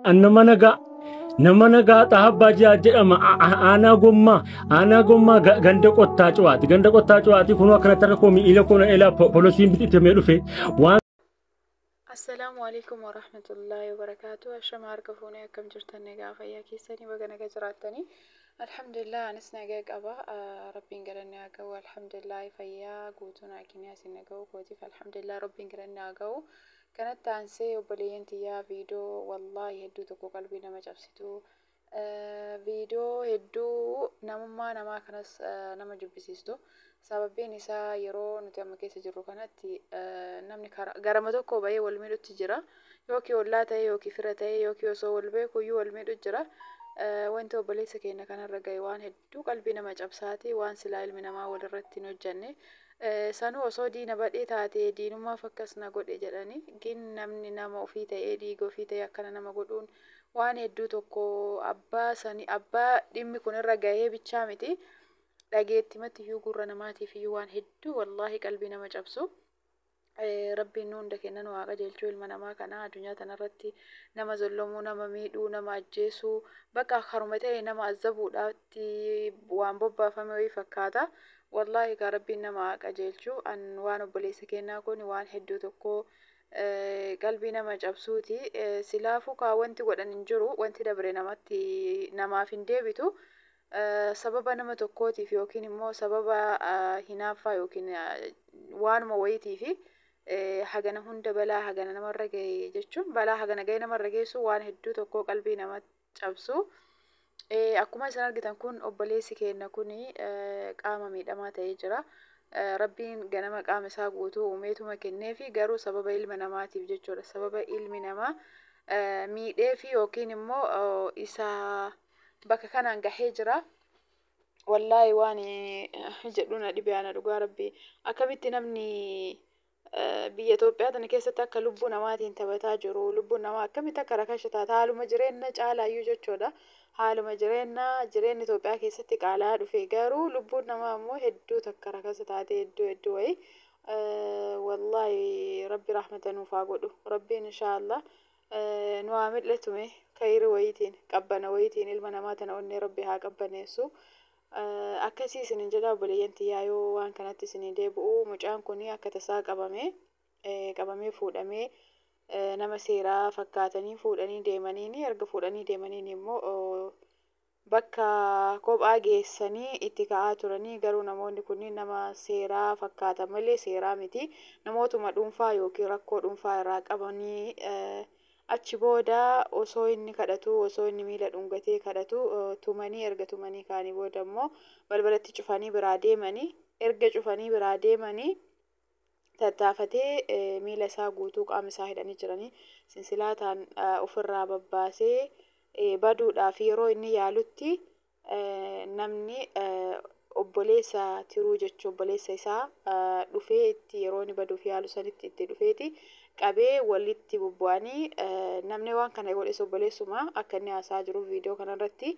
Nama nagaa nama nagaa Xahabbaa Jiyaa jedhama. Aanaa Gommaa, aanaa Gommaa, ganda Qottaa Cuwaati, ganda Qottaa Cuwaati. Kunoo akkanatti harka koo miila koo na elaa poolisiin bitamee dhufe waan. Assalaamu alaikum warahmatullaahi wabarakaatu. Ashama, harka fuunee, akkam jirtan? Nagaa fayyaa keessanii? Baga nagaa jiraattanii. Alhamdulillah, anis nagaa qaba. Rabbiin galanni haa ga'u. Alhamdulillah, fayyaa guutuu naa kennee asin naga'u kootiif alhamdulillah, Rabbiin galanni haa ga'u. Kanatti aansee, obboleeyyan tiyyaa, viidiyoo wallaahi hedduu tokko qalbii nama cabsitu, viidiyoo hedduu namummaa namaa kanas nama jibbisiistu. Sababbiin isaa, yeroo nuti amma keessa jirru kanatti namni garama tokko bahee wal miidhutti jira. Yookiin ollaa ta'e, yookiin fira ta'e, yookiin osoo wal beekuyyuu wal miidhu jira. Wanti obboleessa keenya kanarra gahe waan hedduu qalbii nama cabsaati. Waan silaa ilmi namaa walirratti hin hojjenne. Sanuu osoo diina badhee taate, diinummaaf akkas na godhe jedhani. Gin namni nama ofii ta'ee, dhiiga ofii ta'ee akkana nama godhuun waan hedduu tokko abbaa sani, abbaa dhimmi kun irra gahee bichaa miti. Dhageettimatti iyyuu, gurra namaatiif iyyuu waan hedduu wallaahi qalbii nama cabsu. Rabbiin nu hunda kenna nu haa qajeelchuu. Ilma namaa kana addunyaa tanarratti nama zollomuu, nama miidhuu, nama ajjeesuu, bakka haruma ta'e nama azabuudhaatti waan bobbaafame wayii fakkaata. Wallaahi kaa Rabbiin nama haa qajeelchuu. An waan obboleessa kennaa kun waan hedduu tokko qalbii nama cabsuuti. Silaafuu kaa wanti godhan hin jiru, wanti dabre namatti namaaf hin deebitu. Sababa nama tokkootiif yookiin immoo sababa hinaaffaa yookiin waanuma wayiitiifi hagana hunda balaa hagana namarra gahe jechuun, balaa hagana gahe namarra geessu, waan hedduu tokko qalbii nama cabsu. Akkuma isin argitan kun, obboleessi keenya kun qaama miidhamaa ta'ee jira. Rabbiin ganama qaama isaa guutuu uumeetuma kenneefi, garuu sababa ilma namaatiif jechuudha. Sababa ilmi namaa miidheefi yookiin immoo isa bakka kanaan gahee jira. Wallaahi waan jedhu na dhibe ana, dhugaa Rabbii. Akkamitti namni biyya Itoophiyaa tana keessatti akka lubbuu namaatiin taphataa jiru, lubbuun namaa akkamitti akka rakasha taata, haaluma jireenya caalaayyuu jechuudha. Haaluma jireenya, jireenyi Itoophiyaa keessatti qaala'aa dhufe, garuu lubbuun namaa immoo hedduu takka rakasa taate, hedduu hedduu wayii. Wallaahi Rabbi rahmata nuuf haa godhu. Rabbiin inshaallah nu haa mil'atume kayri wayiitiin, qabbana wayiitiin ilma namaa tana onnee Rabbi haa qabbaneessu. Akkasii isinin jedha, obboleeyyan tiyyaa. Yoo waan kanatti isinii deebi'u, mucaan kun akka tasaa qabame, qabamee fuudhamee, nama seeraa fakkaatanii fuudhanii deemaniini, erga fuudhanii deemaniin immoo bakka kophaa geessanii itti ka'aa turanii. Garuu namoonni kunniin nama seeraa fakkaatan malee seeraa miti, namootuma dhuunfaa yookiin rakkoo dhuunfaa irraa qabanii. Achi booda osoo inni kadhatu, osoo inni miila dhungatee kadhatu tumanii, erga tumanii kaanii booda immoo balbalatti cufanii biraa deemanii. Erga cufanii biraa deemanii, tattaafatee miila isaa guutuu, qaama isaa hidhanii jiranii, sinsilaataan ofirraa babbaasee baduudhaaf yeroo inni yaalutti, namni obboleessa tiruu jechuu, obboleessa isaa dhufee itti, yeroo inni baduuf yaalu sanitti itti dhufeeti qabee walitti bubbu'anii. Namni waan kana godhes obboleessuma, akka inni haasaa jiru viidiyoo kanarratti.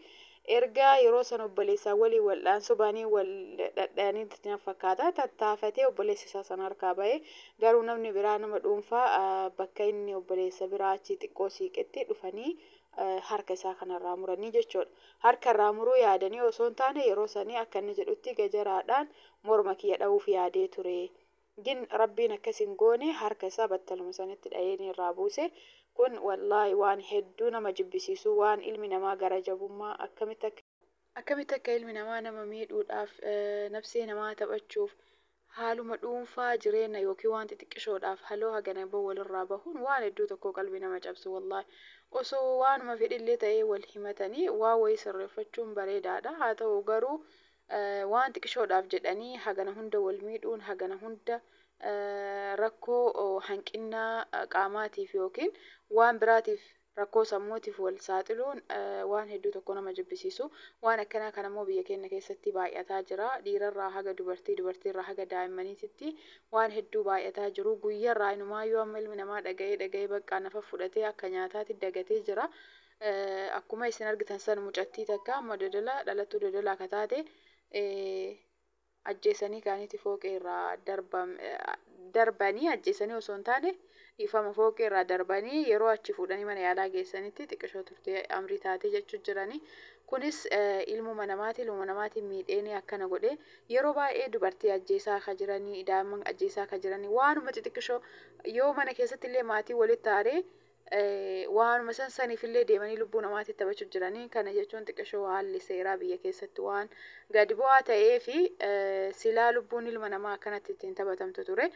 Erga yeroo san obboleessaa waliin wal'aansoo ba'anii wal dhadha'anii fakkaata, tattaafatee obboleessa isaa sana harkaa ba'e. Garuu namni biraa, nama dhuunfaa, bakka inni obboleessa biraa achi xiqqoo siiqetti dhufanii harka isaa kanarraa muranii jechuudha. Harka irraa muruu yaadanii osoo hin taane, yeroo sanii akka inni jedhutti gajaraadhaan morma kiyya dha'uuf yaadee ture. Gin Rabbiin akkas hin goone, harka isaa battaluma sanitti dha'ee irraa buuse. Kun wallaahi waan hedduu nama jibbisiisu, waan ilmi namaa gara jabummaa akkamitti akka ilmi namaa nama miidhuudhaaf, nafsee namaa taphachuuf, haaluma dhuunfaa jireenya yookiin waan xixiqqishoodhaaf haloo hagana bahu walirraa bahuun waan hedduu tokko qalbii nama cabsu wallaahi. Osoo waanuma fedhillee ta'ee wal himatanii waa wayii sirreeffachuun bareedaadha. Haa ta'u garuu waan xiqqishoodhaaf jedhanii hagana hunda wal miidhuun, hagana hunda rakkoo hanqinnaa qaamaatiif yookiin waan biraatiif, rakkoo sammuutiif wal saaxiluun waan hedduu tokko nama jibbisiisu. Waan akkanaa kan ammoo biyya keenya keessatti baay'ataa jira. Dhiirarraa haga dubartii, dubartiirraa haga daa'immaniititti waan hedduu baay'ataa jiru. Guyyarraa inumaayyuu amma ilmi namaa dhaga'ee dhaga'ee bakka nafa fudhatee akka nyaataatti dagatee jira. Akkuma isin argitan san, mucattii takka amma Dodolaa, dhalattuu Dodolaa akka taate, ajjeesanii kaaniiti fooqee irraa darbanii ajjeesanii osoo hin taane Dhiifama, fooqii irraa darbanii yeroo achi fuudhanii mana yaalaa geessanitti xiqqishoo turtee amrii taatee jechuu jiranii. Kunis ilmuma namaati, ilmuma namaatiin miidheenii akkana godhe. Yeroo baay'ee dubartii ajjeesaa akka jiranii, daa'imman ajjeesaa akka jiranii, waanuma xixiqqishoo yoo mana keessatti illee maatii walitti aaree waanuma san saniif illee deemanii lubbuu namaatti taphachuu jiranii. Kana jechuun xiqqishoo haalli seeraa biyya keessatti waan gadi bu'aa ta'ee fi silaa lubbuun ilma namaa akkanatti ittiin taphatamtu ture.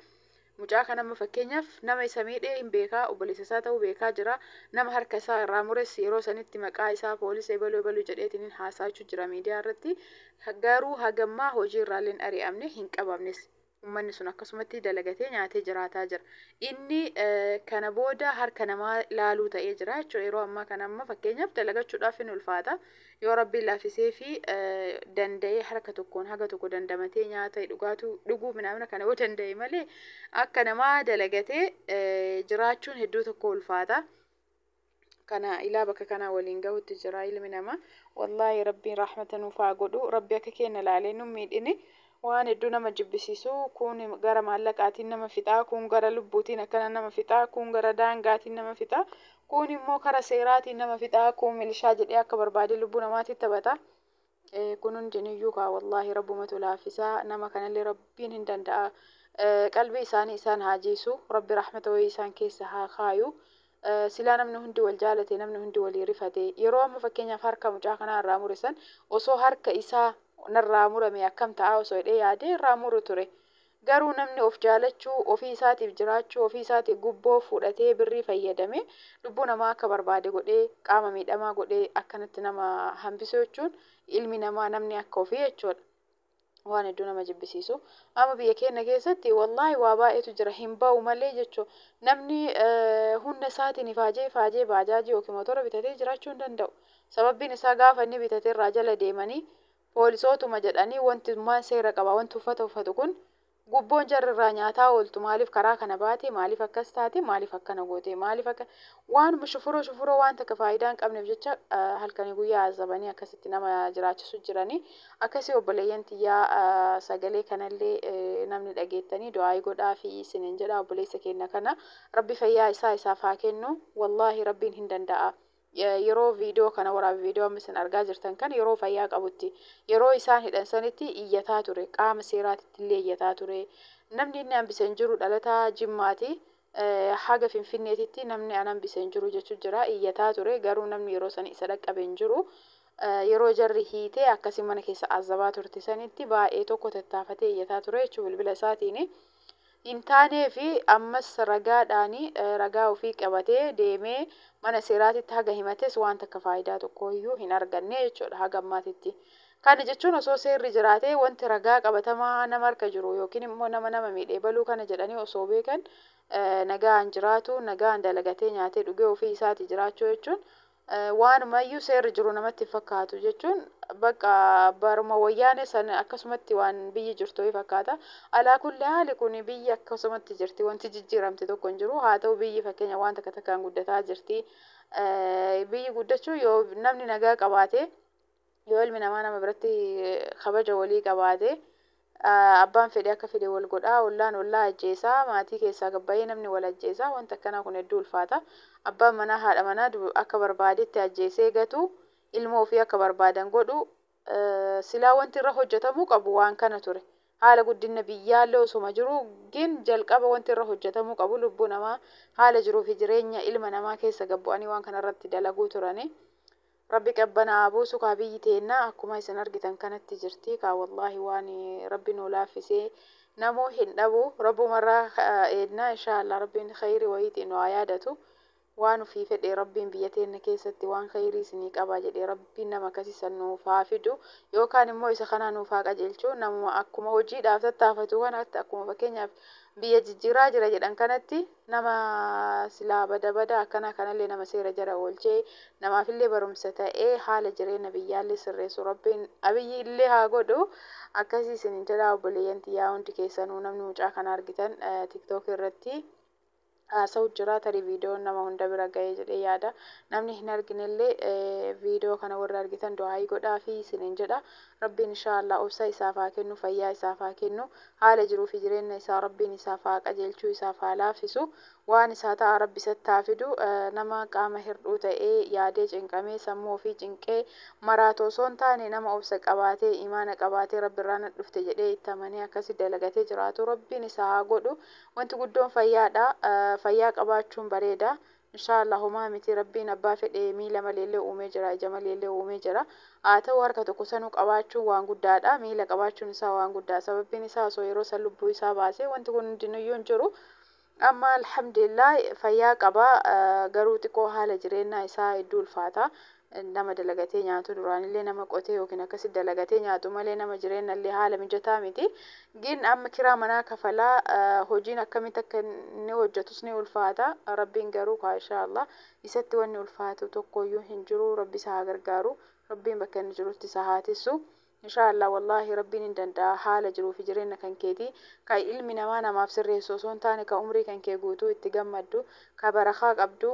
Mucaa kana amma fakkeenyaaf nama isa miidhee hin beekaa, obboleessa isaa ta'uu beekaa jira. Nama harka isaa irraa mures yeroo sanitti maqaa isaa poolisii ebaluu ebaluu jedheetiin haasa'achuu jira miidiyaa irratti. Garuu hagammaa hojii irraallee hin ari'amne, hin qabamnes. Uummanni sun akkasumatti dalagatee nyaatee jiraataa jira. Inni kana booda harka namaa laaluu ta'ee jira jechuudha. Yeroo ammaa kana amma fakkeenyaaf dalagachuudhaaf hin ulfaata. Yoo Rabbiin laaffisee fi danda'ee harka tokkoon haga tokko dandamatee nyaata dhugaatuu dhuguu minaamina kana yoo danda'e malee, akka namaa dalagatee jiraachuun hedduu tokko ulfaata. Kana ilaa bakka kanaa waliin gahutti jira ilmi namaa. Wallaahi Rabbiin rahmata nuuf haa godhu. Rabbi akka keenya ilaalee nu miidhini. Waan hedduu nama jibbisiisu, kun gara maallaqaatiin nama fixaa, kun gara lubbuutiin akkana nama fixaa, kun gara daangaatiin nama fixaa, kun immoo kara seeraatiin nama fixaa, kun milishaa jedhee akka barbaade lubbuu namaatti taphata. Kun hundiniyyuu kaa wallaahi Rabbumatu laaffisaa. Nama kanallee Rabbiin hin danda'a. Qalbii isaanii isaan haa jiisu. Rabbi rahmata wayii isaan keessa haa kaayu. Silaa namni hundi wal jaalate, namni hundi walii rifate. Yeroo amma fakkeenyaaf harka mucaa kanaa irraa mure san, osoo harka isaa narraa murame akkam ta'a osoo jedhee yaadee irraa muru ture. Garuu namni of jaalachuu, ofii isaatiif jiraachuu, ofii isaatiif gubboo fudhatee birrii fayyadame lubbuu namaa akka barbaade godhee, qaama miidhamaa godhee akkanatti nama hambisuu jechuun ilmi namaa namni akka ofii jechuudha. Waan hedduu nama jibbisiisu. Amma biyya keenya keessatti wallaahi waa baay'eetu jira, hin ba'u malee jechuudha. Namni humna isaatiin ifaajee ifaajee baajaajii yookiin motora bitatee jiraachuu hin danda'u. Sababbiin isaa gaafa inni bitatee irraa jala deemanii poolisootuma jedhanii, wanti seera qaba, wanti uffata uffatu kun gubboon jarri irraa nyaataa ooltu, maaliif karaa kana baate, maaliif akkas taate, maaliif akkana goote, maaliif akka waanuma shufuroo shufuroo waan takka faayidaa hin qabneef jecha halkanii guyyaa azabanii akkasitti nama jiraachisu jiranii. Akkasii obboleeyyan tiyyaa, sagalee kanallee namni dhageettanii du'aa godhaa fi isiniin jedha. Obboleessa keenya kana Rabbi fayyaa isaa isaaf haa kennu. Wallaahi Rabbiin hin danda'a. Yeroo viidiyoo kana waraabe, viidiyoo amma isin argaa jirtan kan, yeroo fayyaa qabutti, yeroo isaan hidhan sanitti iyyataa ture, qaama seeraatitti illee iyyataa ture. Namni inni hambise hin jiru, dhalataa Jimmaati. Haga Finfinneetitti namni an hambise hin jiru jechuu jira, iyyataa ture. Garuu namni yeroo san isa dhaqqabe hin jiru. Yeroo jarri hiitee akkasii mana keessa azabaa turte sanitti baay'ee tokko tattaafatee iyyataa ture jechuu bilbila isaatiini. Hin taanee fi ammas ragaadhaani ragaa ofii qabatee deemee mana seeraatitti haga himates waan takka faayidaa tokko iyyuu hin arganne jechuudha haga ammaatitti. Kana jechuun osoo seerri jiraatee, wanti ragaa qabatamaa nama harka jiru yookiin immoo nama nama miidhee baluu kana jedhanii osoo beekan, nagaan jiraatu, nagaan dalagatee nyaatee dhugee ofii isaati jiraachuu jechuun waanumayyuu seerri jiru namatti fakkaatu jechuun bakka baruma Wayyaane sana akkasumatti waan biyyi jirtu fakkaata. Alaa kulli haali kun biyyi akkasumatti jirti, wanti jijjiiramte tokko hin jiru. Haa ta'u, biyyi fakkeenya waan takka takkaan guddataa jirti. Biyyi guddachuu yoo namni nagaa qabaate, yoo ilmi namaa nama biratti kabaja walii qabaate, abbaan fedhe akka fedhe wal godhaa, ollaan ollaa ajjeesaa, maatii keessaa gabbayee namni wal ajjeesaa, wanta akkanaa kun hedduu ulfaata. Abbaan manaa haadha manaa akka barbaadetti ajjeesee gatu, ilmoo ofii akka barbaadan godhu, silaa wanti irra hojjetamuu qabu waan kana ture. Haala guddina biyyaallee osuma jiru gin jalqaba wanti irra hojjetamuu qabu lubbuu namaa, haala jiruu fi jireenya ilma namaa keessa gabbu'anii waan kana irratti dalaguu turani. Rabbi qabbanaa buusu kaa. Biyyi teennaa akkuma isin argitan kanatti jirti kaa. Wallaahi waan Rabbi nu laaffisee namoo hin dhabu, Rabbumarraa eednaa. Inshaallah Rabbiin khayrii wayiitiin nu haa yaadatu. Waan ufii fedhe Rabbiin biyya teenya keessatti waan khayrii isinii qaba jedhee Rabbiin nama akkasii nuuf haa fidu, yookaan immoo isa kana nuuf haa qajeelchu. Namuma akkuma hojiidhaaf tattaafatu kanatti, akkuma fakkeenyaaf biyya jijjiiraa jira jedhan kanatti, nama silaa bada bada akkana kanallee nama seera jala oolchee namaafillee barumsa ta'ee haala jireenya biyyaallee sirreessu Rabbiin Abiyyi illee haa godhu. Akkasii isin jedha obboleeyyan tiyyaa hundi keessanuu. Namni mucaa kana argitan TikTok irratti haasa'u jira, tarii viidiyoon nama hunda bira ga'ee jedhee yaada. Namni hin arginellee viidiyoo kana warra argitan du'aayii godhaa fi isiniin jedha. Rabbiin inshaallah obsa isaaf haa kennu, fayyaa isaaf haa kennu, haala jiruu fi jireenya isaa Rabbiin isaaf haa qajeelchuu, isaaf haa laaffisu. Waan isaa ta'a Rabbi isatti haa fidu. Nama qaama hirdhuu ta'ee yaadee cinqamee sammuu ofii cinqee maraatu osoo hin taane, nama obsa qabaatee, imaana qabaatee, Rabbi irraa na dhufte jedhee itti amanee akkasi dalagatee jiraatu Rabbiin isaa haa godhu. Wanti guddoon fayyaadha. Fayyaa qabaachuun bareeda. Inshaallah homaa miti, Rabbiin abbaa fedhe miila maleellee uumee jira, ija maleellee uumee jira. Haa ta'u, harka tokko sanuu qabaachuun waan guddaadha. Miila qabaachuun isaa waan guddaa. Sababbiin isaa osoo yeroo san lubbuu isaa baasee wanti kun hundinuyyuu hin jiru. Amma alhamdulillah fayyaa qaba, garuu xiqqoo haala jireenyaa isaa hedduu ulfaata. Nama dalagatee nyaatu, duraanillee nama qotee yookiin akkasi dalagatee nyaatu malee nama jireenyallee haala mijataa miti. Gin amma kiraa manaa kafalaa, hojiin akkamitti akka inni hojjetus ni ulfaata. Rabbiin garuu kaa inshaallah isatti wanni ulfaatu tokkoyyuu hin jiru. Rabbi isa haa gargaaru. Rabbiin bakka inni jirutti isa haa tissu. Inshaallah, wallaahi Rabbiin hin danda'a. Haala jiruu fi jireenya kan keetii kan ilmi namaa namaaf sirreessu osoo hin taane, ka umrii kan kee guutuu itti gammaddu, ka barakaa qabdu,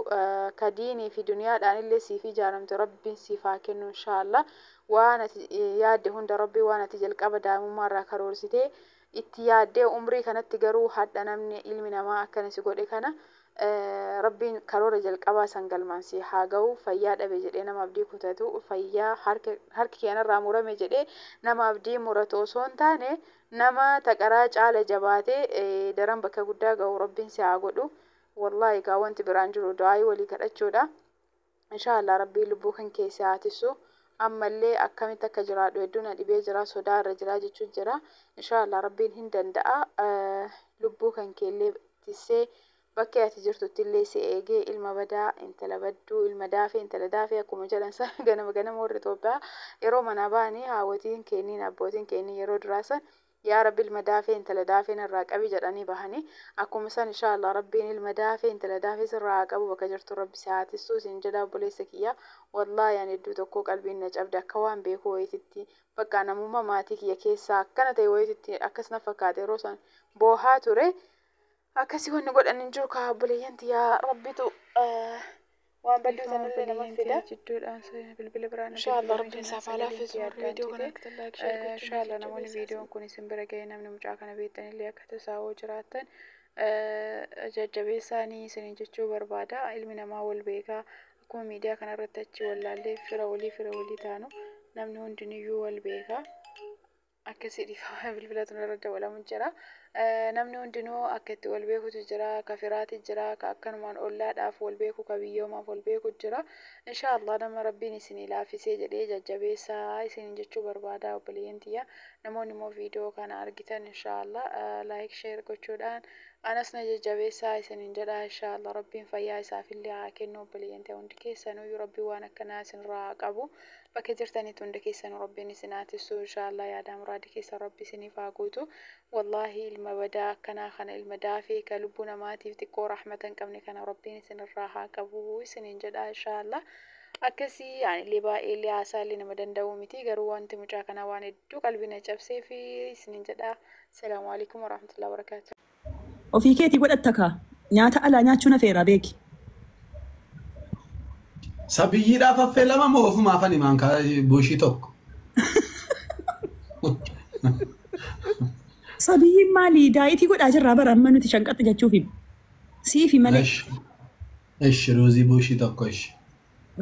ka diinii fi duniyaadhaan illee siif ijaaramte Rabbiin siif haa kennu inshaallah. Waan ati yaadde hunda Rabbiin, waan ati jalqaba daa'imummaa irraa karoorsitee itti yaaddee umrii kanatti garuu hadha namni ilmi namaa akkana si godhe kana, Rabbiin karoora jalqabaa san galmaan si haa ga'u. Fayyaa dhabe jedhee nama abdii kutatu, fayyaa harki keenarraa murame jedhee nama abdii muratu osoo hin taane, nama taqaraa caala jabaatee daran bakka guddaa ga'u Rabbiin si haa godhu. Wallaahi egaa wanti biraan jiru du'aayii walii kadhachuudha. Inshaallah Rabbiin lubbuu kan keessa haa tissu. Ammallee akkamitti akka jiraadhu hedduu na dhibee jira, sodaa irra jira jechuun jira. Inshaallah Rabbiin hin danda'a, lubbuu kan keellee tissee bakka ati jirtutti illee si eegee, ilma badaa intala badduu, ilma daafee intala daafee akkuma jedhan san, ganama ganama warri Itoophiyaa yeroo manaa ba'anii haawwatiin kenniin abbootiin kenniin yeroo duraa san, "Yaa Rabbi, ilma daafee intala daafee narraa qabi" jedhanii bahanii, akkuma san inshaallah Rabbiin ilma daafee intala daafee sirraa haa qabu. Bakka jirtu Rabbi si haa tissuu siin jedha, obboleessa kiyya. Wallaahi ani hedduu tokko qalbiin na cabde, akka waan beekuu wayititti, bakka namummaa maatii kiyya keessaa akkana ta'e wayititti akkas na fakkaate. Yeroo san boohaa ture. Akkasii wanni godhan hin jiru kaa, obboleeyyan tiyyaa. Rabbitu waan badduu sanallee nama fida. Jidduudhaan bilbila biraan Inshaallah Rabbiin isaaf haa laaffisu. Warri viidiyoo kana argitan like, share gochuun Inshaallah namoonni viidiyoon kun isin bira ga'e, namni mucaa kana beektanillee akka tasaa hoo jiraattan jajjabeessaanii isiniin jechuu barbaada. Ilmi namaa wal beekaa. Akkuma miidiyaa kanarratti achi wallaallee fira walii taanu, namni hundiniyyuu wal beekaa. Akkasii dhiifama, bilbilatu irra dabalamu jira. Namni hundinuu akka itti wal beekutu jira. Ka firaati jira, ka akkanumaan ollaadhaaf wal beeku, ka biyyoomaaf wal beeku jira. Inshaallah nama Rabbiin isinii laaffisee jedhee jajjabeessaa isiniin jechuu barbaada, obboleeyyan tiyya. Namoonni immoo viidiyoo kana argitan inshaallah like, share gochuudhaan anas na jajjabeessaa isiniin jedha. Inshaallah Rabbiin fayyaa isaafillee haa kennu. Obboleeyyan tiyya, hundi keessanuu Rabbiin waan akkanaa isinirraa haa qabu. Bakka jirtanitti hunda keessanuu Rabbiin isin haa tissu. Inshaallah yaada muraadi keessa Rabbi isiniif haa guutu. Wallaahi ilma badaa akkanaa kana, ilma daafee ka lubbuu namaatiif xiqqoo rahmata hin qabne kana Rabbiin isinirraa haa qabu isiniin jedha inshaallah. Akkasii anillee baay'ee illee haasaallee nama danda'u miti, garuu wanti mucaa kanaa waan hedduu qalbii na cabsee fi isiniin jedha. Salaamu alaikum warahmatullahi wabarakaatu. Ofii keetii godhatta kaa. Nyaata alaa nyaachuu na feera beeki. Sabiyyiidhaaf affeelama moo ofumaaf ani maankaa buushii tokko? Sabiyyiin maali? Dietii godhaa jirraa bara amma nuti shanqaxxa jechuufi. Siifi malee. Eshi, ruuzii buushii tokko eshi.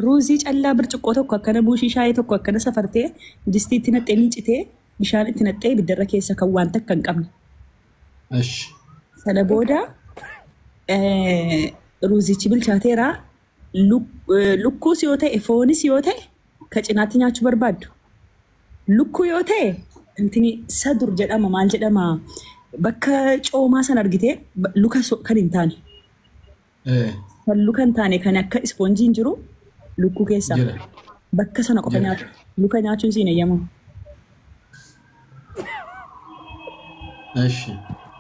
Ruuzii callaa birciqqoo tokko akkana, buushii shaayii tokko akkana safartee, distii itti naqxee, miicitee, bishaan itti naqxee, ibiddarra keessa kan waan takka hin qabne. Eshi. Sana booda ruuzichi bilchaateera. Lukkuus yoo ta'e, foonis yoo ta'e, ka cinaatti nyaachuu barbaaddu. Lukkuu yoo ta'e intini sadur jedhama, maal jedhama, bakka coomaa sana argitee, luka kan hin taane. Kan luka hin taane, kan akka ispoonjiin jiru lukkuu keessaa. Jira. Bakka sana qofa Jira. nyaatu. Luka nyaachuun siin eeyyamamu. Eshi.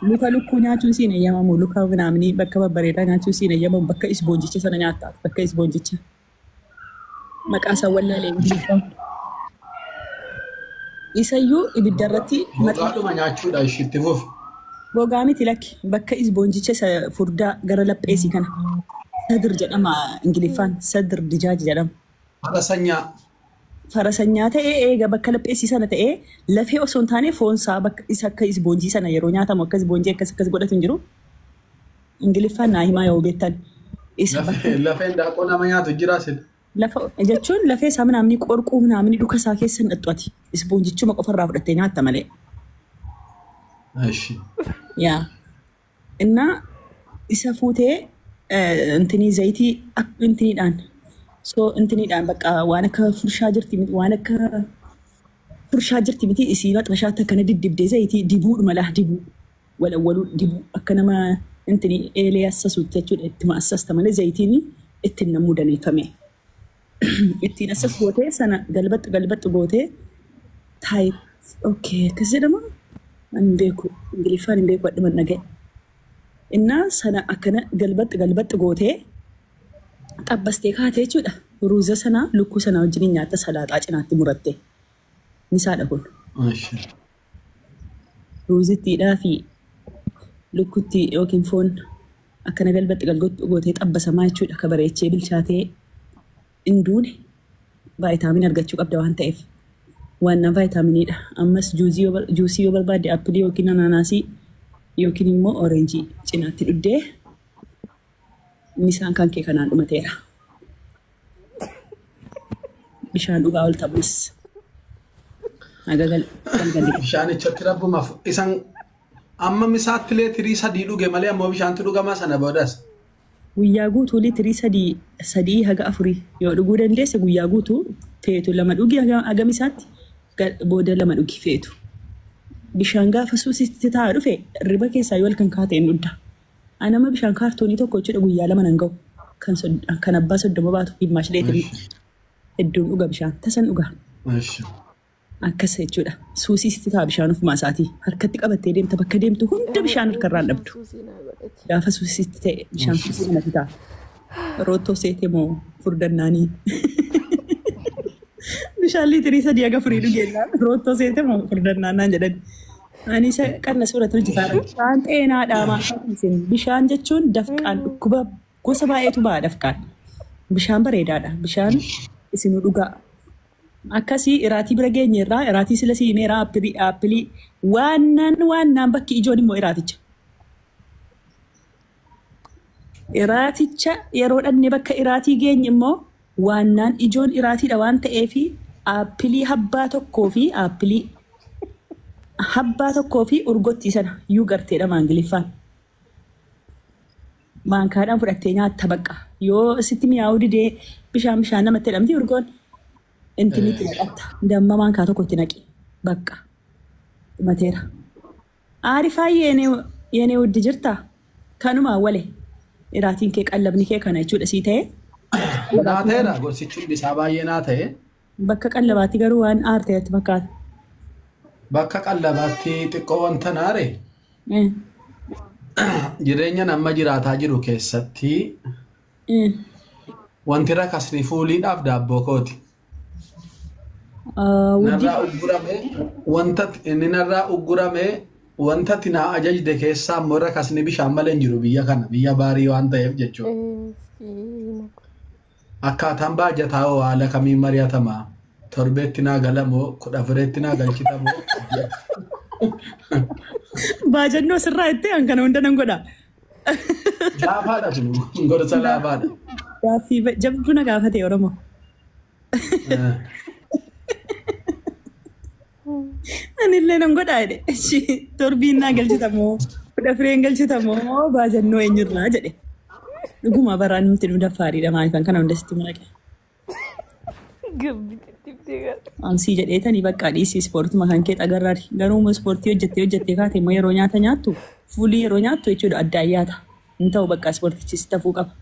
Luka lukkuu nyaachuun siin eeyyamamu. Luka minaamni bakka babbareedaa nyaachuun siin eeyyamamu. Bakka ispoonjicha sana nyaatta. Bakka ispoonjicha. Maqaa isaa wallaalee Ingiliffaan. Isayyuu ibidda irratti Gogaadhuma nyaachuudha ishi, itti fufi. Gogaa miti, lakki, bakka ispoonjicha isa furdaa gara lapheesii kana. Sadir jedhama Ingiliffaan. Sadir dijaaji jedhama. Farasanyaa. Farasanyaa ta'ee eega bakka lapheesii sana ta'ee, lafee osoo hin taane foonsaa bakka isa akka ispoonjii sana yeroo nyaatamu akka ispoonjii akkas akkas godhatu hin jiru. Ingiliffaan naa himaa yoo beektan. Isa Lafeen daakoo nama nyaatu jira sin. Lafa jechuun lafee isaa minaamni qorquu minaamni dhuka isaa keessa hin dhaxxu ati. Ispoonjichuma qofarraa fudhattee nyaatta malee. Eshi. Yaa. Innaa isa fuutee intinii zayitii intiniidhaan so intiniidhaan bakka waan akka furshaa jirti miti waan akka furshaa jirti miti isii maxxashaatti akkana diddibdee zayitii dibuudhuma laa dibuu walawwaluu dibuu akka nama intinii eelee assasuutti jechuudha ittuma assasta malee zayitiin ittiin namuu daneeffame. Ittiin assas gootee sana galbaxu galbaxu gootee taayit okay akkas jedhama. Ani hin beeku Ingiliffaan hin beeku adhuma dhaga'e. Innaa sana akkana galbaxu galbaxu gootee xabbastee kaatee jechuudha. Ruuza sana lukkuu sana wajjin nyaatta salaaxaa cinaatti muratte. Misaadha kun. Eshi. Ruuzittiidhaa fi lukkutti yookiin foon akkana galbaxu galbaxu gootee xabbasamaa jechuudha. Akka bareechee bilchaatee hin duune vaayitaaminii argachuu qabda waan ta'eef. Waannaan vaayitaaminiidha. Ammas juusii yoo barbaadde appilii yookiin anaanaasii yookiin immoo oreenjii cinaatti dhuddee misaan kan kee kanaan dhumateera. Bishaan dhugaa ol ta'us. Haga galgalli. Bishaanichatti rabbumaaf isan amma misaatti leetirii 3 dhuge malee ammoo bishaantu dhugamaa sana boodas. Guyyaa guutuu liitirii 3 haga 4 yoo dhuguu dandeesse guyyaa guutuu feetu 2 dhugi haga misaatti booda 2 dhugi feetu. Bishaan gaafa suusitti taa'aa dhufe riba keessaa yoo halkan kaate hin dhugda. Anama bishaan kaartoonii tokko jechuudha guyyaa 2 nan ga'u. Kan abbaa 30 baatu gimaash leetirii hedduun dhuga bishaan tasan dhuga. Akkas jechuudha. Suusisti ta'a bishaan ofumaa isaatii. Harkatti qabattee deemta bakka deemtu hunda bishaan harkarraan dhabdu. Gaafa suusisti ta'e bishaan suusii namatti ta'a. Roottoo seetee moo furdannaanii? Bishaan liitirii 3 haga 4 dhugeennaan roottoo seetee moo furdannaannaan jedhan. Ani isa qanna suuratu hojjetaa jira. Bishaan xeenaadha maal isin. Bishaan jechuun dafqaan dhukkuba gosa baay'eetu ba'a dafqaan. Bishaan bareedaadha. Bishaan isinuu dhugaa. Akkasii iraatii bira geenye irraa iraatii sila siimeera aappilii waannaan bakki ijoon immoo iraaticha. Iraaticha yeroo dhanne bakka iraatii geenye immoo waannaan ijoon iraatiidha waan ta'eefi aappilii habbaa tokkoo fi aappilii habbaa tokkoo fi urgottii sana yuu garteedha maangiliffaan. Maankaadhaan fudhattee nyaatta bakka yoo sitti mi'aawuu didee bishaan bishaan namatti jedhamti urgoon. Intinitti naqatta. Damma maankaa tokkotti naqi. Bakka. Dhumateera. Aarifaa yeenee wuddi jirtaa? Kanumaa wale. Iraatiin kee qallabni kee kana jechuudha sii ta'e. Naa ta'eera gorsichi isaa baay'ee naa ta'e. Bakka qallabaatti garuu waan aarte natti fakkaata. Bakka qallabaatti xiqqoo wanta naare jireenya nama jiraataa jiru keessatti wanti rakasni fuuliidhaaf daabboo kooti. Narraa uggurame wanta inni narraa uggurame wanta ati naa ajajde keessaa immoo rakasni bishaan malee hin jiru biyya kana biyya baarii waan ta'eef jechuudha. Akkaataan baajataa hoo haala kamiin mari'atama? Torbeetti naa galamoo 14tti naa galchitamoo? Baajannoo sirraa itti an kana hunda nan godha. Laafaadha kun gorsa laafaadha. Gaaffii jabduu na gaafate Oromoo. Anillee nan godhaa jedhe. Torbiin naa galchitamoo 14 galchitamoo baajannoo eenyurraa jedhe. Dhuguma baraan nuti nu daffaariidha maaliifan kana hunda sitti mulaqe. Amsii jedheetanii bakka dhiisii ispoortuma kan kee xagarraari. Garuu immoo ispoortii hojjettee hojjettee kaate immoo yeroo nyaata nyaattu fuulii yeroo nyaattu jechuudha adda ayyaata. Hin ta'u bakka ispoortichis tafuu qaba.